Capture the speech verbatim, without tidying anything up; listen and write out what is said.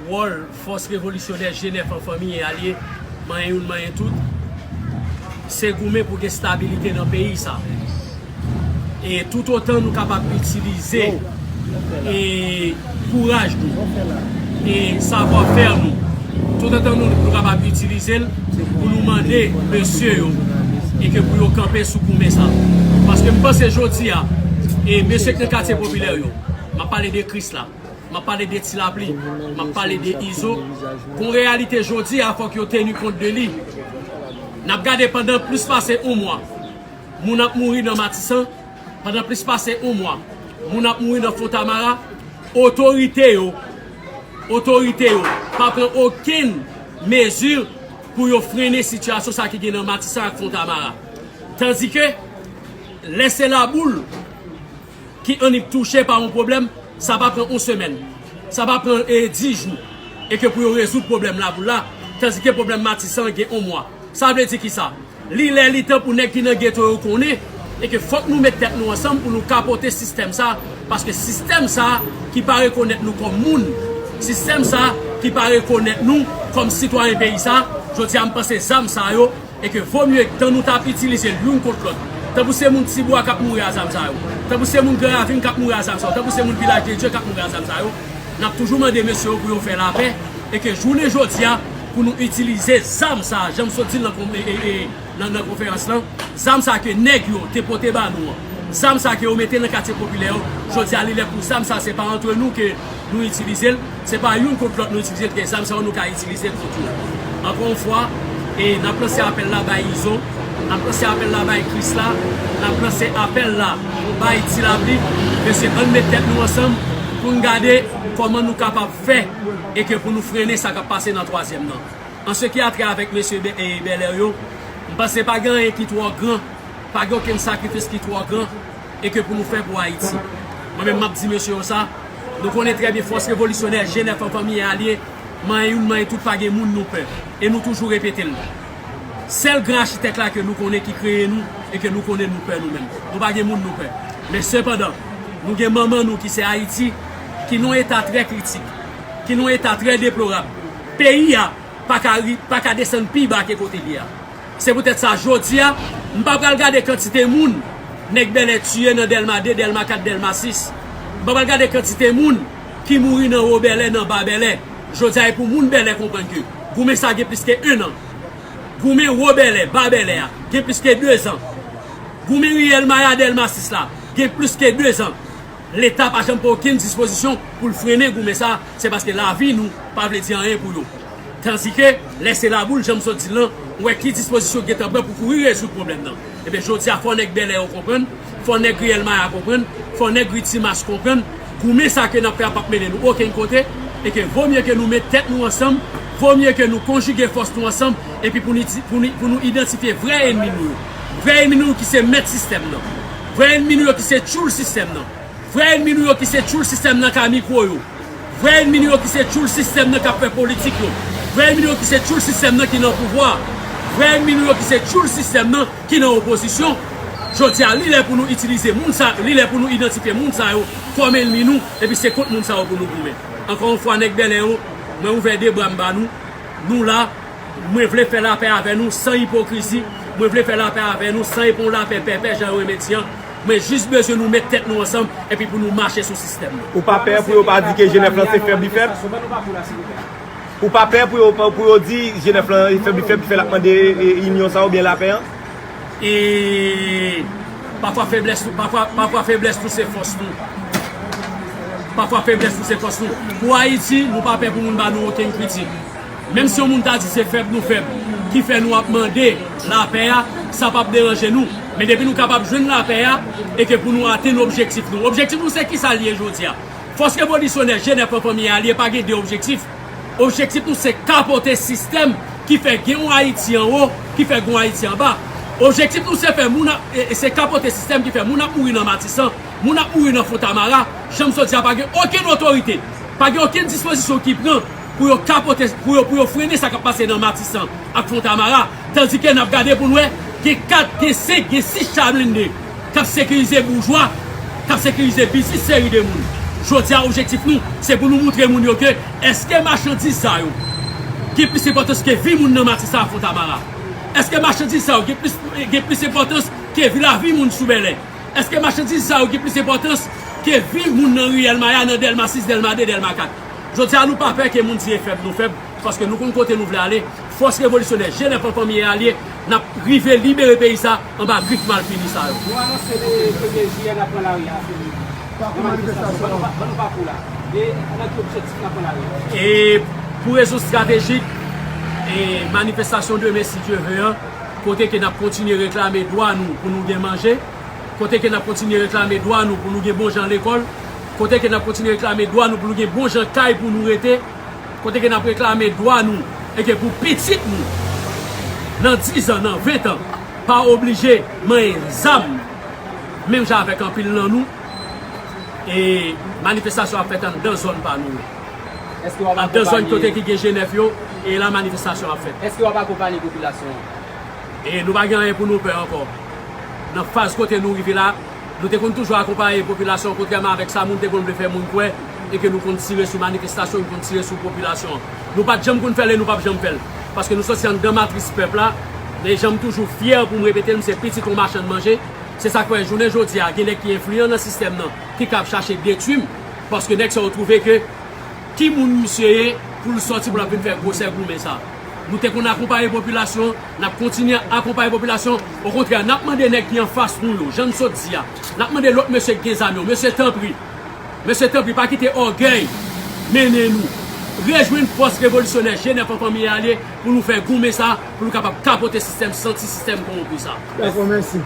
Wòl Fòs Revolisyonè G nèf an fanmi e alye, manyen youn, manyen tout, se goumen pou gen stabilite nan peyi sa. E toutotan nou kapab itilize e kouraj nou e savwafè nou, toutotan nou, nou kapab itilize l pou nou mande mesye yo e ke pou yo kanpe sou goumen sa. Paske m panse jodi a, e mesye k nan katye popilè yo, m ap pale de Krisla, m ap pale de Ti Lapli, m ap pale de Izo. Gon reyalite jodi a, fòk yo teni kont de li. N ap gade pandan plis pase yon mwa, moun ap mouri nan Matisan. Pandan plis pase yon mwa, moun ap mouri nan Fontamara. Otorite yo, otorite yo pa pran okenn mezi pou yo frennen sitiyasyon sa ki gen nan Matisan ak Fontamara. Tandike, lè se laboul ki annik touche pa yon pwoblèm, sa pa pran yon semèn, sa pa pran e, dis jou, e ke pou yo rezoud pwoblèm laboul la, tandike pwoblèm Matisan gen yon mwa. Sa vle di ki sa? Li lè li tan pou nèg ki nan geto yo konnen, e ke fòk nou met tèt nou ansanm pou nou kapote sistèm sa, paske sistèm sa ki pa rekonèt nou kòm moun, sistèm sa ki pa rekonèt nou kòm sitwayen peyi sa, jodi a m panse zam sa yo, e ke vo mye tan nou t ap itilize l youn kont lòt. Tankou se moun Tibwa k ap mouri a zam sa yo, tankou se moun Gran Ravin k ap mouri a zam sa yo, tankou se moun Vilaj de Dye k ap mouri a zam sa yo, n ap toujou mande mesye yo pou yo fè lapè, e ke jounen jodi a, pou nou itilize zam sa, jan m sot di l nan kon-, e, e, e, nan, nan konferans lan, zam sa ke nèg yo te pote ba nou an, zam sa ke yo mete nan katye popilè yo, jodi a li lè pou zam sa, se pa antre nou ke nou itilize l, se pa youn kont lòt nou itilize l, ke zam sa yo nou ka itilize kont yo. Ankò yon fwa, e n ap lanse apèl la bay Izo, n ap lanse apèl la bay Krisla, n ap lanse apèl la bay Ti Lapli, mesye, ann met tèt nou ansanm pou n gade kòman nou kapab fè e ke pou nou frennen sa k ap pase nan twazyèm nan. An se ki a trè avèk mesye Bè-, e, Bèlè yo, m panse pa gen anyen ki twò gran, pa gen okenn sakrifis ki twò gran, e ke pou nou fè pou Ayiti. Mwen menm, m ap di mesye yo sa, nou konnen trè byen fòs revolisyonè G nèf an fanmi e alye, manyen youn, manyen tout, pa gen moun nou pè. E nou toujou repete l. Sèl gran achitèk la ke nou konnen ki kreye nou, e ke nou konnen nou pè nou menm. Nou pa gen moun nou pè. Men sepandan, nou gen manman nou ki se Ayiti, ki nan yon eta trè kritik, ki nan yon eta trè deplorab. Peyi a pa ka ri-, pa ka desann pi ba ke kote l ye a. Se poutèt sa, jodi a, m pa pral gade kantite moun nèg Bèlè tiye nan Dèlma de, Dèlma kat, Dèlma sis. M pa pral gade kantite moun ki mouri nan Wo Bèlè, nan Ba Bèlè. Jodi a, e pou moun Bèlè konprann ke goumen sa gen plis ke en an. Goumen Wo Bèlè, Ba Bèlè a, gen plis ke dezan. Goumen riyèl Maya, Dèlma sis la, gen plis ke dezan. Leta pa janm pran okenn dispozisyon pou l frennen goumen sa, se paske lavi nou pa vle di anyen pou yo. Tandike, lè se laboul, jan m sot di l lan, ou wè ki dispozisyon yo gentan pran pou kouri rezoud pwoblèm nan. Ebyen, jodi a, fò nèg Bèlè yo konprann, fò nèg riyèl Maya konprann, fò nèg ri Timas konprann, goumen sa ke n ap fè a p ap mennen nou okenn kote, e ke vo mye ke nou met tèt nou ansanm, vo mye ke nou konjige fòs nou ansanm, epi pou nou di-, pou nou, pou nou idantifye vrè ènmi nou yo. Vrè ènmi nou yo ki se mèt sistèm nan. Vrè ènmi nou yo ki se tchoul sistèm nan. Vrè ènmi nou yo ki se tchoul sistèm nan k a mikwo yo. Vrè ènmi nou yo ki se tchoul sistèm nan k ap fè politik yo. Vrè ènmi nou yo ki se tchoul sistèm nan ki nan pouvwa. Vrè ènmi nou yo ki se tchoul sistèm nan ki nan opozisyon. Jodi a, li lè pou nou itilize moun sa, li lè pou nou idantifye moun sa yo kòm ènmi nou, epi se kont moun sa yo pou nou goumen. Ankò yon fwa, nèg Bèlè yo, mwen ouvè de bra m ba nou. Nou la, mwen vle fè lapè avè nou san ipokrizi, mwen vle fè lapè avè nou san e pa yon lapè pèpè, jan yo renmen di an. Mwen jis bezwen nou met tèt nou ansanm, epi pou nou mache sou sistèm nan. Ou pa pè pou yo pa di ke G nèf lan se fèb li fèb? Ou pa pè pou yo, pou yo di G nèf lan fèb li fèb, ki fè l ap mande, e, inyon sa oubyen lapè an? E pafwa feblès nou, pafwa, pafwa feblès nou se fòs nou. Pafwa feblès nou se fòs nou. Pou Ayiti, nou pa pè pou moun ba nou okenn kritik. Menm si yon moun ta di se fèb nou fèb, ki fè nou ap mande lapè a, sa p ap deranje nou. Men depi nou kapab jwenn lapè a, e ke pou nou atenn objektif nou. Objektif nou se kisa l ye jodi a? Fòs revolisyonè G nèf an fanmi e alye pa gen de objektif. Objektif nou se kapote sistèm ki fè gen yon Ayiti anwo, ki fè gen yon Ayiti anba. Objektif nou se fè moun ap, e, e se kapote sistèm ki fè moun ap mouri nan Matisan, moun ap mouri nan Fontamara, jan m sot di a, pa gen okenn otorite, pa gen okenn dispozisyon ki pran pou yo kapote, pou yo, pou yo frennen sa k ap pase nan Matisan ak Fontamara, tandike n ap gade pou n wè, gen kat, gen senk, gen sis cha blende k ap sekirize boujwa, k ap sekirize biznis seri de moun. Jodi a, objektif nou, se pou nou moutre moun yo ke èske machandiz sa yo gen plis enpòtans ke vi moun nan Matisan ak Fontamara? Èske machandiz sa yo gen plis, gen plis enpòtans ke vi, lavi moun sou Bèlè? Èske machandiz sa yo gen plis enpòtans ke vi moun nan riyèl Maya, nan Dèlma sis, Dèlma de, Dèlma kat? Jodi a, nou pa pè ke moun di e fèb, nou fèb, paske nou konn kote nou vle ale. Fòs revolisyonè, G nèf an fanmi e alye, n ap rive libere peyi sa anba grif malfini sa yo. Nou anonse le premye jiyè n ap pran lari a, se li. Nan manifestasyon, ban nou, ban nou pakou la. E nan ki objektif n ap pran lari a? E pou rezon estratejik, e manifestasyon demen, si Dye ve, an, kote ke n ap kontinye reklame dwa nou pou nou gen manje, kote ke n ap kontinye reklame dwa nou pou nou gen bon jan lekòl, kote ke n ap kontinye reklame dwa nou pou nou gen bon jan kay pou nou rete, kote ke n ap reklame dwa nou, e ke pou pitit nou, nan diz an, nan ven an, pa oblije manyen zam, menm jan avèk anpil nan nou, e manifestasyon ap fèt anndan zòn pa nou yo. Èske w ap anndan zòn akonpanye kote ki gen G nèf yo, e la manifestasyon ap fèt. Èske w ap akonpanye popilasyon an? E nou pa gen anyen pou nou pè ankò. Nan faz kote nou rive la, nou te konn toujou akonpaye popilasyon, kontrèman avèk sa moun te konn vle fè moun kwè, e ke nou konn tire sou manifestasyon, nou konn tire sou popilasyon an. Nou pa t janm konn fè l e nou p ap janm fè l. Paske nou soti anndan matris pèp la, e jan m toujou fyè pou m repete l, m se pitit yon machann manje. Se sa k fè jounen jodi a, gen nèg ki enfliyan nan sistèm nan, ki kab chache detwi m, paske nèg sa yo twouve ke ki moun misye ye pou l sòti pou l ap vin fè gwosè goumen sa? Nou te konn akonpaye popilasyon, n ap kontinye akonpaye popilasyon. Okontrè, n ap mande nèg ki anfas nou yo, jan n sot di a, n ap mande lòt mesye ki gen zam yo, mesye, tanpri, mesye, tanpri, pa kite ògèy mennen nou. Rejwenn fòs revolisyonè G nèf an fanmi e alye pou nou fè goumen sa, pou nou kapab kapote sistèm santi, sistèm kowonpi sa. Dakò, mèsi.